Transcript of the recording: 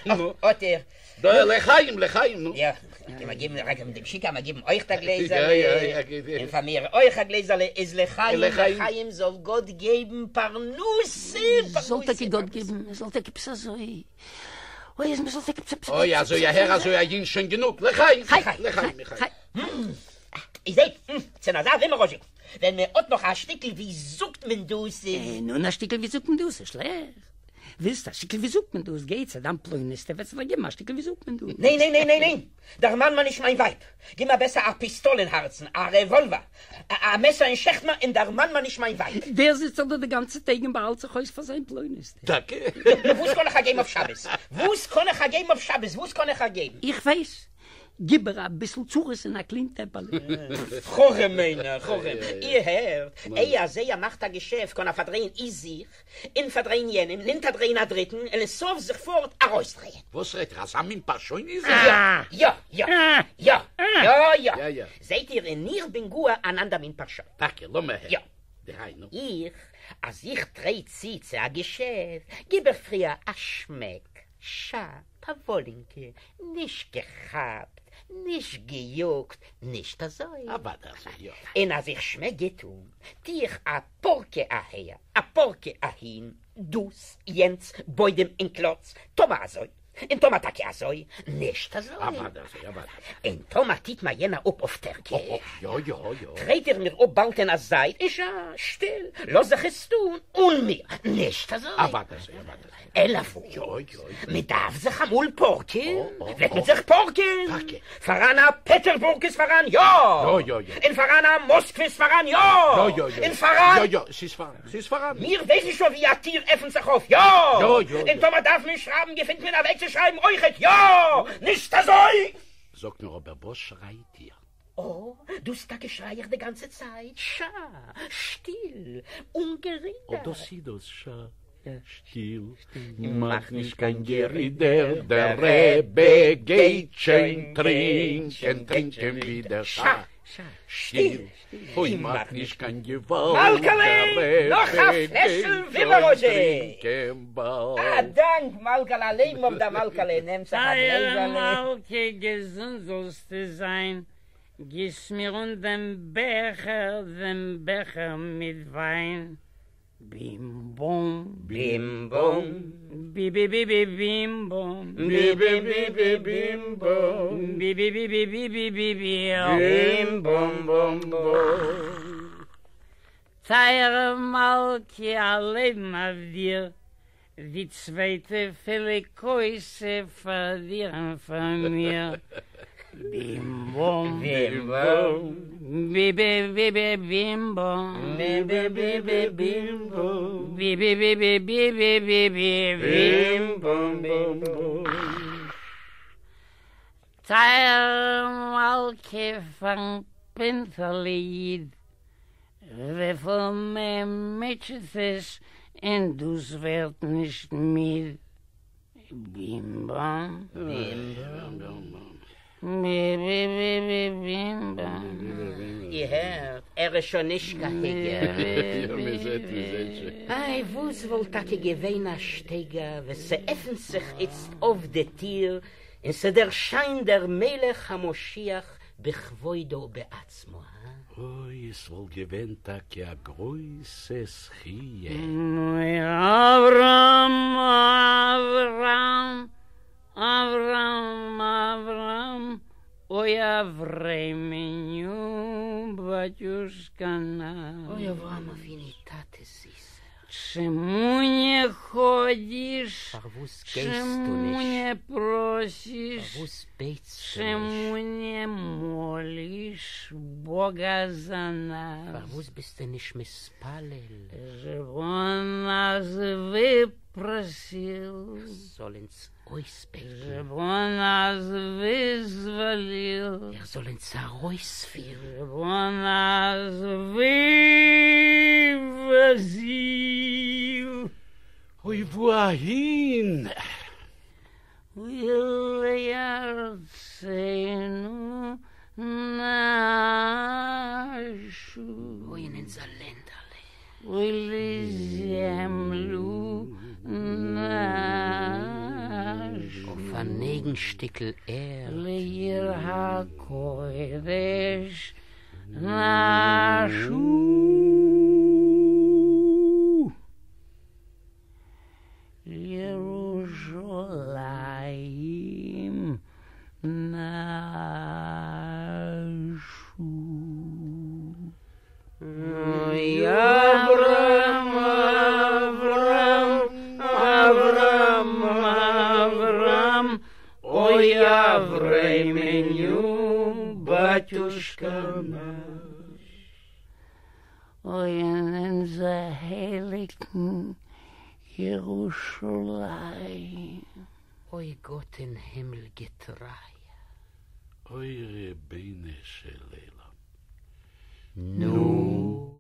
נו. אָט איר. דאָ, לחיים, לחיים, נו. יאָ, קען מען געבן, רגע, דעם שיכּור מען געבן אויך אַ גלעזעלע. יאָ, יאָ, יאָ. און פֿאַר מיר אויך אַ גלעזעלע. איז לחיים, לחיים, זאָל גאָט געבן פּרנסה, פּרנסה. זאָל טאַקע גאָט געבן, זאָל טאַקע עפּעס אַזוי. אוי, אַז מע זאָל טאַקע עפּעס, עפּעס. אוי, אַזוי אַהער, אַזוי אַהין, שוין גענוג. לחיים, לחיים, לחיים. איר זעט, צו אַזאַ ווימאָראָזשעק, ווען מע האָט נאָך אַ שטיקל, ווי זאָגט מען דאָס, איז. נו, אַ שטיקל, ווי זאָגט מען דאָס, איז שלעכט. ווילסט א שטיקל ווי זאגט מען דאס? גיי צו דיין פלונית'טע וועט זי דיר געבן א שטיקל ווי זאגט מען דאס. ניין ניין ניין ניין ניין! דערמאן מיר נישט מיין ווייב! גיב מיר בעסער א פיסטאל אין הארצן, א רעוואלווער, א מעסער און שעכט מיר און דערמאן מיר נישט מיין ווייב! דער זיצט דאך דא די גאנצע טעג און באהאלט זיך אויס פאר זיין פלונית'טע. טאקע? נו וואס קען איך איר געבן אויף שבת? וואס קען איך איר געבן אויף שבת? וואס קען איך איר געבן? איך ווייס! גיב איר אביסל צרות אין א קליין טעפעלע. חכם איינער, חכם! איר הערט? איי אז ער מאכט א געשעפט קען ער פארדרייען אי זיך און פארדרייען יענעם, און אונטערדרייען א דריטן, און אין סוף זיך פארט ארויסדרייען. וואס רעדט איר? אזא מין פארשוין איז ער? יא, יא, יא, יא, יא, יא. זעט איר, און איך בין גאר אן אנדער מין פארשוין. טאקע? לאמיר הערן. יא. דהיינו? איך, אז איך טרעט צו צו א געשעפט, גיב איך פריער א שמעק, שאַ, פאוואלינקע, נישט געכאפט, נישט געיאגט, נישט אזוי? אוודאי אזוי, יא. און אז איך שמעק גוט אן, טו איך א פארקע אהער, א פארקע אהין, דאס, יענץ, בוידעם און קלאץ, טאמער אזוי, און טאמער טאקע אזוי, נישט אזוי? אוודאי אזוי, אוודאי. און טאמער טוט מיר יענער אפ אויף טערקיש, יא יא יא. טרעט איך מיך אפ באלד אין א זייט, און שא, שטיל, לאז זיך עס טאן אן מיר, נישט אזוי? אוודאי אזוי, אוודאי אזוי. אלא וואס? מען דארף זיך אמאל פארקען, וועט מען זיך פארקען. פאראן א פעטערבורג איז פאראן יא, און פאראן א מאסקווע איז פאראן יא, און פאראן. יא יא, ס'איז פאראן, ס'איז פאראן. מיר ווייסן שוין ווי א טיר עפנט זיך אויף יא, און טאמער דארף מען שרייבן געפינט מען א וועג צו שרייבן אויכעט יא, נישט אזוי? זאגט מיר אבער וואס שרייט איר? אה, דאס טאקע שריי איך די גאנצע צייט, שא, שטיל, אן גערודער. אט דאס איז דאס, שא, שטיל, מאך נישט קיין גערודער, דער רבי גייט שוין טרינקען, טרינקען ווידער, שא, שטיל, אוי מאך נישט קיין געוואלד, מלכה'לע, דער נאך א רבי פלעשל גייט שוין ווימאראזשי! טרינקען באלד. א דאנק מלכה'לע, א לעבן אויף דער מלכה'לע, נעם זיך א טייערע גלעזעלע. מלכה, געזונט זאלסטו זיין, גיס מיר אָן דעם בעכער, דעם בעכער מיט וויין. בים-בום. בים-בום. בי-בי-בי-בי-בים-בום. בי-בי-בי-בי-בים-בום. בי-בי-בי-בי-בי-בי-בי. בים-בום-בום-בום. טייערע מלכּה, אַ לעבן אויף דיר, די צווייטע פולע כוס פאר דיר און פאר מיר. בים בום. בים בום. בי בי בי בי בים בום. בי בי בי בי בים בום. בי בי בי בי בי בי בי בי בים בום בום בום. טייערע מלכה פארן פינטעלע איד וויפיל מען מוטשעט עס און דאס ווערט נישט מיד. בים באם. בים באם. בי בי בי בי בים באם. איר הערט? ער איז שוין נישט קיין היגער. יא, מען זעט, מען זעט שוין. איי, וואס וואלט טאקע געווען א שטייגער ווען ס'עפנט זיך איצט אויף די טיר און ס'דערשיינט דער מלך המשיח בכבודו ובעצמו, הא? אוי, עס וואלט געווען טאקע א גרויסע זכיה. אוי אברהם אברהם אברהם אברהם אוי אברעמעניו באטיושקא נאש. אוי אברהם אבינו טאטע זיסער. טשעמו נע כאדיש? פארוואס גייסטו טשעמו נישט? נע פראסיש? פארוואס בעטסטו נישט? טשעמו נע מאליש באגא זא נאס? פארוואס ביסטו נישט מתפלל? שטאב אן נאס וויפראסיל? ער זאל אונז אויסבעטן. שטאב אן נאס וויזוואליל? ער זאל אונז ארויספירן. שטאב אן נאס וויוואזיל? אוי וואו אהין? ולארצנו נשוב. אוי אין אונזער לענדעלע. ולזעמלו נאשו. אויף אן אייגן שטיקל ערד. לעיר הקודש נשוב. לירושלים נשוב. אוי אברהם אברהם אברהם אברהם אוי אברהמעניו באטיושקא נאש. אוי אין אונזער הייליגן ירושלים. אוי גאט אין הימל געטרייער. אוי רבונו של עולם. נו.